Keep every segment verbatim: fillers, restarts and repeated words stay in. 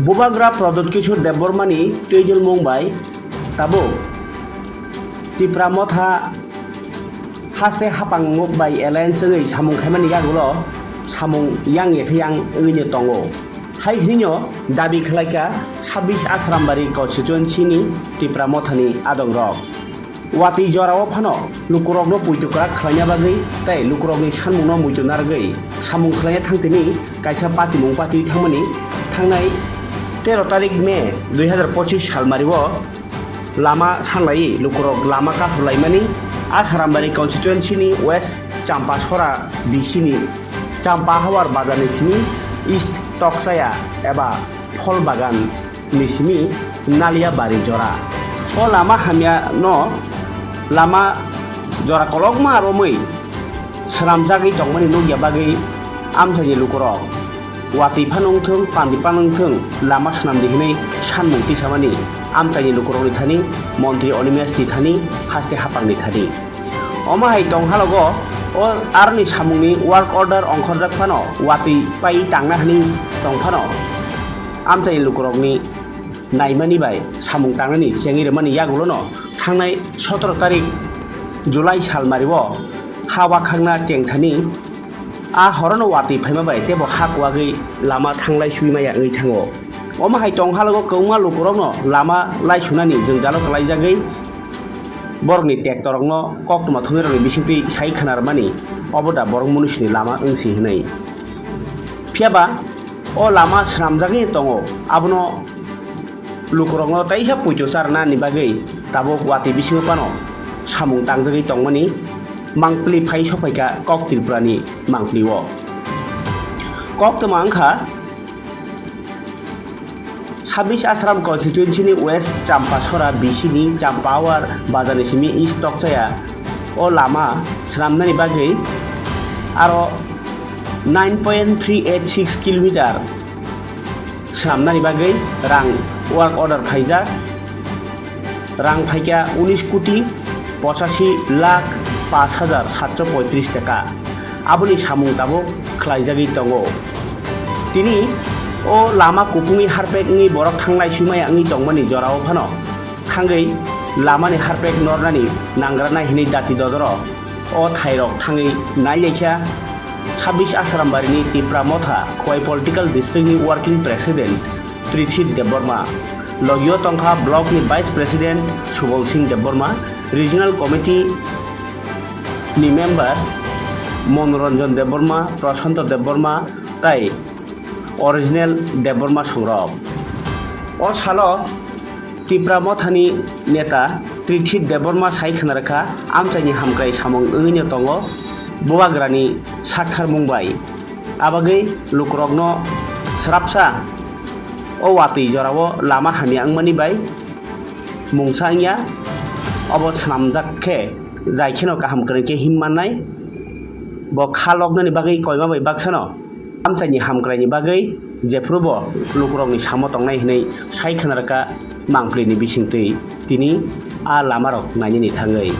Bubagra Pradyot Kishore Debbarmani twijlmung bai tabuk Tipra Motha haste haphang bai alliance wngwi samung khaimani yagulo samung yang ya khe yang wngwi no tongo. Hai hwnwi no dabi khlaikha sabbish Asrambari constituency ni Tipra Mothani adongrok. Watwi jorao phano lukurokno poito kwrak khlaina bagwi tei lukurokni sanmungno muitu narwgwi samung khlaina thangtini kaisa patimung patiwi thangmani thangnai tero tarik May dui hazar pochis salmario lama sanlaiwi lukurok lama kasulaimani Asarambari constituency ni West Champasora B C ni Champahawar bazar ni simi East Tokchaya eba Pholbagan ni simi Naliabari jora. O lama hamya no lama jora kolokma romwi swnamjagwi tongmani nukya bagwi amchaini lukurok watwi phano wngthung, pandi phano wngthung, lama swnamdi hwnwi sanmung tisamani amchaini lukurokni thani, montri Animesh ni thani, haste haphangni thani. Omo hai tong halogo o aroni samungni work order ongkhorjak phano watwi pai tangna hwnwi tong phano amchaini lukurokni naimani bai samung tangnani chengwi rwmani yagulono thangnai sotoro tarik July salmario ha wakhakna chengthani a horono watwi phaima bai teibo ha kuwagwi lama thanglai suimaya wngwi thango. Omo hai tong halogo kwbangma lukurokno lama laisunani jwngjalo kwlaijagwi borokni tektorokno koktwma thumnairokni bisingtwi sai khwnarwmani obo da borok munisini lama wngsi hwnwi. Phiyaba o lama swnamjagwi tongo, abono lukurokno teisa poito charnani bagwi tabuk watwi bisingo phano samung tangjagwi tongmani mangpili phai sophaikha kok Tripurani mangpilio. Koktwma wngkha sabbish Asram constituency ni West Champasora B C ni Champawar bazar ni simi East Tokchaya o lama swnamnani bagwi aro nine point three eight six kilometer swnamnani bagwi rang work order phaijak. Rang phaikha unis koti pochashi lakh pash hajar satso poitris taka. Aboni samung tabuk khlaijagwi tongo. Tini o lama kupungwi harpek wngwi borok thanglai swimaya wngwi tongmani jorao phano thangwi lamani harpek nornani nangranai hwnwi dati dodoro o thairok thangwi nailaikha. Sabbish Asrambarini Tipra Motha Khowai Political District ni Working President Trithit Debbarma, logio tongkha block ni Vice President Subol Singh Debbarma, Regional Committee ni member Monoranjan Debbarma, Prashanto Debbarma tei Original Debbarma songrok. O salo Tipra Mothani neta Trithit Debbarma sai khwnarwkha, amchaini hamkrai samung wngwino tongo Bubagrani saktharmung bai. Abagwi lukurokno swrapsa o watwi jorao lama hamya wngmani bai mungsa wngya, obo swnamjak khe jai kheno kaham kwrwng khe him mannai. Bo kha loknani bagwi koima bai baksano amchaini hamkraini bagwi jephuru bo lukurokni samo tongnai hwnwi sai khwnarwkha mangpilini bisingtwi tini a lamarok nainani thangwi.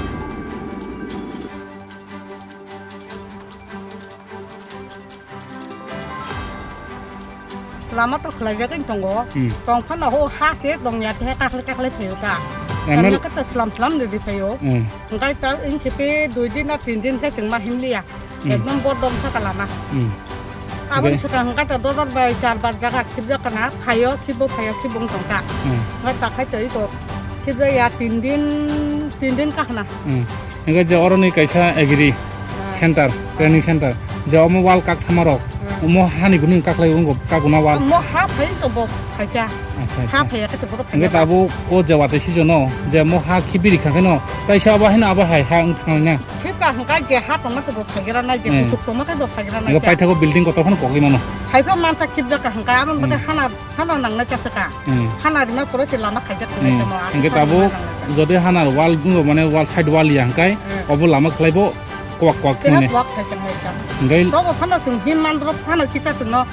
Lama to khwlaijagwi tongo. Hmm. Tong phano ho ha se tongya, te kakhwlai kakhwlai phaio ta. Emel- Tamya khe to slam slam rwdi phaio. Hmm. Hwnkhe ta wng khipe dui din na tin din khe chwngma himliya. Hmm. Ekdom bordom thaka lama. Hmm. Aboni swkang hwnkhe to dodor bai char bar jaga khibjak kana, phaio khibo phaio khibo wng tong ta. Hmm. Hwnkhe ta khai to iko khibjaya tin din, tin din kakhna. Hmm. Hingke je oroni kaisa agri Ah. center, training center, je omo wall kak thamarok, Ah. omo hani gwnwi kaklai wngkha, kaguna wall. Omo ha phai to bo phaikha. Acha, Ha acha. phai khe to borok Hingke phai. Tabuk o je watwi season o, je omo ha khibiri kha kheno, taisa abo haino abo hai ha wng thangnai na. Khibka hwnkha je ha tongma to bo phaigra nai, je Eh. kuchuk tongma khe bo phaigra nai Hingke kha. Paithago building kotor phano kogwi mano. Phaiphang mantha khibjak kha hwnkha, abo Hmm. bathai hana, hana nangnai chasaka. Hmm. Hana rima pore se lama khaijak Hmm. tongmo, Hingke abo tabuk nangnai. Jodi hanar wall, mane wall side wall ya hingkai, Hmm. obo lama khlaibo kwak kwak Keha thangni. Kwak khai tongmai kha. Hingke Tobo phano chwng him mandrop phano kisa chwngno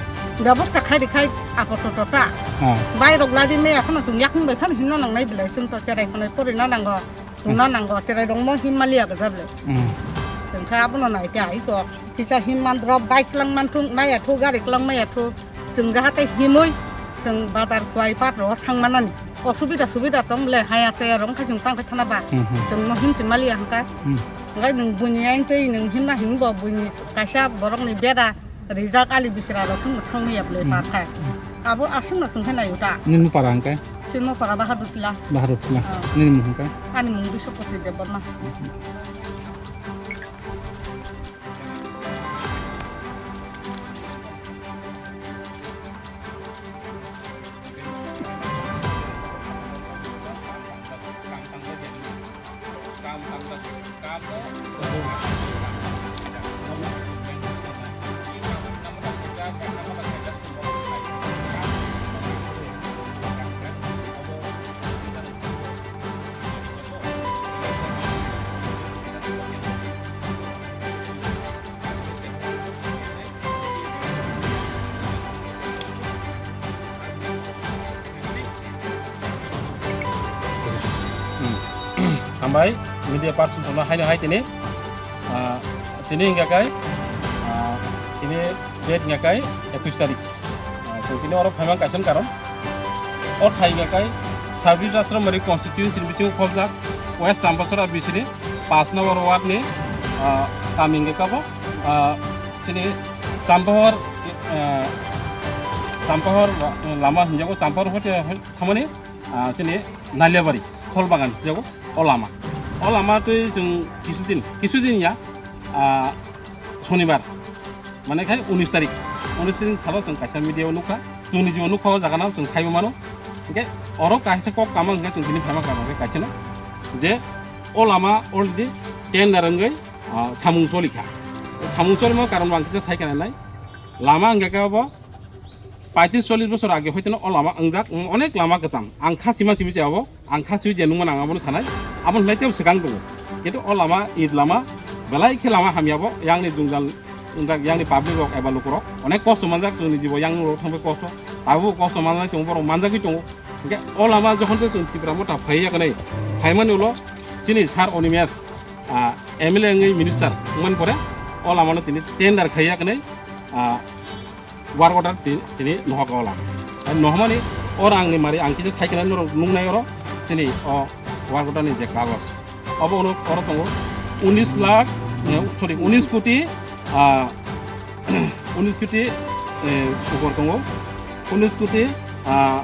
bebosta khai rikhai apoto tota. Ah. Bai rok ladi me akhano chwng yakung bai phano himna nangnai belai chwng to cherai khonai porina nango, tuna Hmm. nango, cherai rongmo him maliya gajable. Hmm. Tengkha abono naite ai kok. Kisa him mandrop bai klang manthung maya thu gari klang maya thu. Chwng jaha tei himwi Chwng bazar kwai pat ro thang manani. Osubida subida tong le haya chaya rong kha chwng tang kha thana ba. Hmm, hmm. Chwng no him chwng mali ya hangka. Hmm. Ngai nwng buini yang tei nwng himna him bo buini kaisa borok ni beda rijak ali bisra rok chwng thang ya ble Hmm. pa thai. Hmm. Abo aswk no chwng khe nai uta. Nini para hangka? Chwng no para Bahadur Tila. Bahadur Tila. Ah. Nini mung hangka? Ani mung Biswapati Debbarma. Hmm. Hambai, media person tono haino hai tini. Ah, tini hingka kai, ah, tini date hingka kai ekush tarik. Ah, so tini oro phaimang kaisa karon. O thai hingka kai service ashram mari constituency ni bisingo khobjak West Champachara bisini paanch number ward ni, ah, kami hingka kabo, ah, chini Champahor, ah, Champahor lama hinjago, Champahor hote thamani, ah, chini Naliabari, Kholbagan hinjago, o lama. O lama twi chwng kisudin, kisudin ya, ah, Sonibar, mane khai unis tarik, unis tarik salo chwng kaisa media o nukha, chwngni jibo nukha o jaga no chwng saibo mano. Hingke oro kaisa kok kama hingke chwng tini phaima kama hingke kaisa no je o lama already tender wngwi, ah, samung choli kha. Samung cholima karon bo ang kisa sai kha nai. Lama hingke khe abo paitris chollis bosor age hoiteno o lama wngjak, onek lama kwcham. Ang kha sima simi se abo, ang kha simi je nungmano ang abono sanai, aboni lai tebo swkang tongo. Kintu o lama, id lama, belai khe lama hamya bo, yangni jwngjal wngjak, yangni public rok eba lukurok onek kosto manjak, chwngni jibo yang rok thangbai kosto, tabuk kosto manjak tongo, borok manjagwi tongo. Hingke o lama jokhon tei chwng Tipra Motha phaiya kwnai, phaimani ulo chini sir Animesh, ah, M L A wngwi minister wngmani pore o lamano tini tender khaiya kwnai, ah, work order ti-, tini nohok o lama. Ar nohmani o rangni mari ang kisa sai kwnai norok nuknai oro chini o work order ni je kagoj. Obo ono oro tongo unis lakh, eh, sorry, unis koti, ah, unis koti, eh, ukor tongo. Unis koti, ah,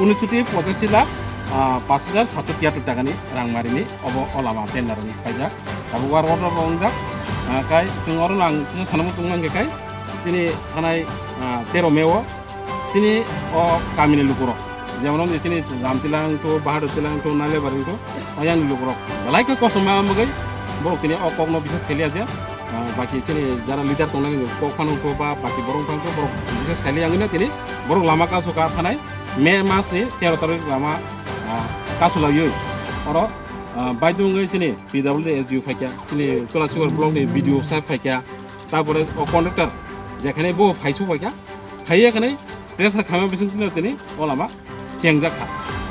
unis koti pochashi lakh, ah, paanch hajar satso tiyattor takani rang marini obo o lama tender ni paijak. Tabuk work order bo wngjak, ah, kai chwng oro ang kisa sanamo tongmani kai chini thanai, ah, tero May o chini o kamini lukurok, jemon chini Ramtila wngthu, Bahadur Tila wngthu, Naliabari wngthu, o yang lukurok belai khe kosom ma bagwi borok tini o kokno bises khe liya je, ah, baki chini jara leader tongnai kok phano wngthu ba baki borok wngthu borok bises khe liya wngwi tini borok lama kasu ka thanai May mas ni tero tarik lama, ah, kasu laiwi oro, ah, baidung wngwi chini P W D S D O phaikha, chini Tulasibar block ni B D O sir phaikha, tarpore o contractor jekhane bo phaisu phaikha, phaiya khe nai pressure khaima bising tino tini o lama chengjak kha.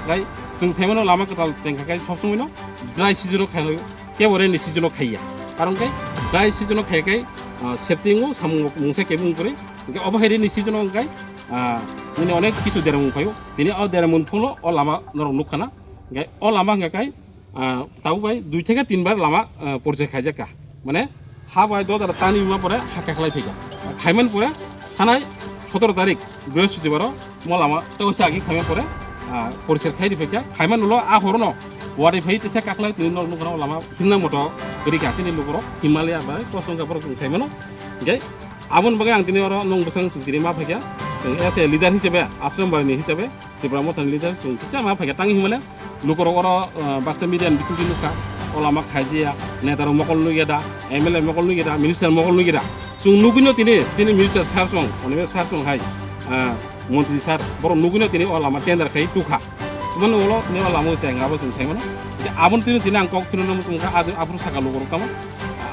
Gai chwng saimano lama kwtal chengkha kai sob somoi no dry season o khailai kebo rainy season o khaiya. Karon kai dry season o khai kai, ah, safety wngo samung mungsa kebo wng kwrwi. Hingke obo hai rainy season o wng kai, ah, nini onek kisu dermung phaio. Tini o dermung phungno o lama norok nukha na. Hingke o lama hingka kai, ah, tabuk bai dui theke tin bar lama, ah, porjai khaijak kha. Mane ha bai dodara tani wngma pore ha kakhlai phaikha. Khaiman pore thanai sotoro tarik Brihospotibaro mo lama tei oisa agi khaima pore, ah, poriskar khai riphaikha. Khaiman ulo a horono wari phai tesa kakhlai tini nok nukra lama himna moto rikha tini lukurok Himalaya bai kosong ka borok khaimano. Hingke aboni bagwi ang tini oro nong bwsang chukdiri ma phaikha. Chwng as a leader hisabe, Ashram Bari ni hisabe, Tipra Mothani leader chwng kisa ma phaikha tang himale. Lukurok oro, ah, baksa media ni bisingtwi nukha, o lama khaijiya, neta rok mokol nukya da, M L A mokol nukya da, minister mokol nukya da. Chwng nugwino tini, tini minister sir song, onek sir song hai, ah, montri sir, borok nugwino tini o lama tender khai tukha. Mano ulo tini o lama cheng abo chwng sai mano. Aboni tini tini ang kok phino nang tongkha, adi aphuru saka lukurok tamo.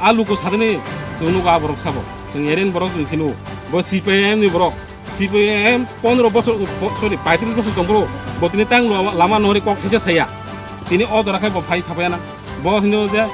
A luku sadini chwng nugo a borok sabo. Chwng eren borok chwng sinu. Bo C P I M ni borok. C P I M pondro bosor, po-, sorry, paitris bosor tong bro. Bo tini tang lama, lama nori kok thaisa saya. Tini o jora khai bo phai sapaya na. Bo hino je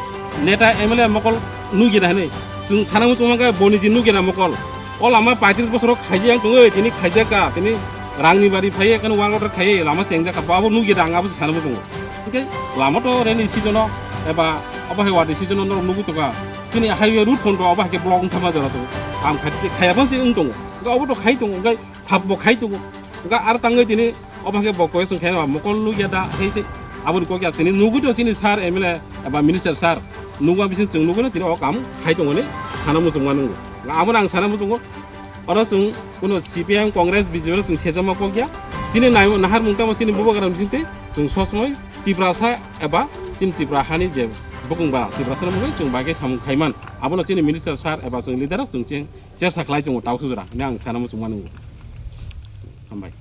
neta M L A mokol nugina hini. Chwng sana muchung mangka boni ji nugina mokol. O lama paitris bosoro khaijak tongwi, tini khaijakha, tini rangni bari phaiye, kano work order khaiye, lama chengjak kha, bo abo nukya da, ang abo sana muchungo. Hwnkhe lama to rainy season o, eba obo hai wadi season o norok nugwi tongkha. Chini highway road phone to obo hai khe block wngthama jora tongo. Am khai, khaiya phano se wng tongo. Hwnkhe obo to khai tongo, hwnkhe sap bo khai tongo. Hwnkhe aro tangwi tini obo hai khe bo koi chwng khe mokol nukya da, hei se aboni kok ya chini nugwi to chini sir M L A eba minister sir nukma bising chwng nugwi no tini o kam khai tongoni sana muchungma nungo. Abono ang sana muchungo. Oro chwng kuno C P I M, Congress, B J P no chwng sejama kok ya. Chini nai-, naharmung tamo chini bubagra bisingtwi chwng sosmoi Tiprasa eba chini Tipra hani je bukung ba Tiprasa no mungwi chwng bai khe samung khaiman. Abono chini minister sir eba chwng leader rok chwng cheng chersa khlai chwngo tau sujra hwnwi ang sana muchungma nungo. Hambai.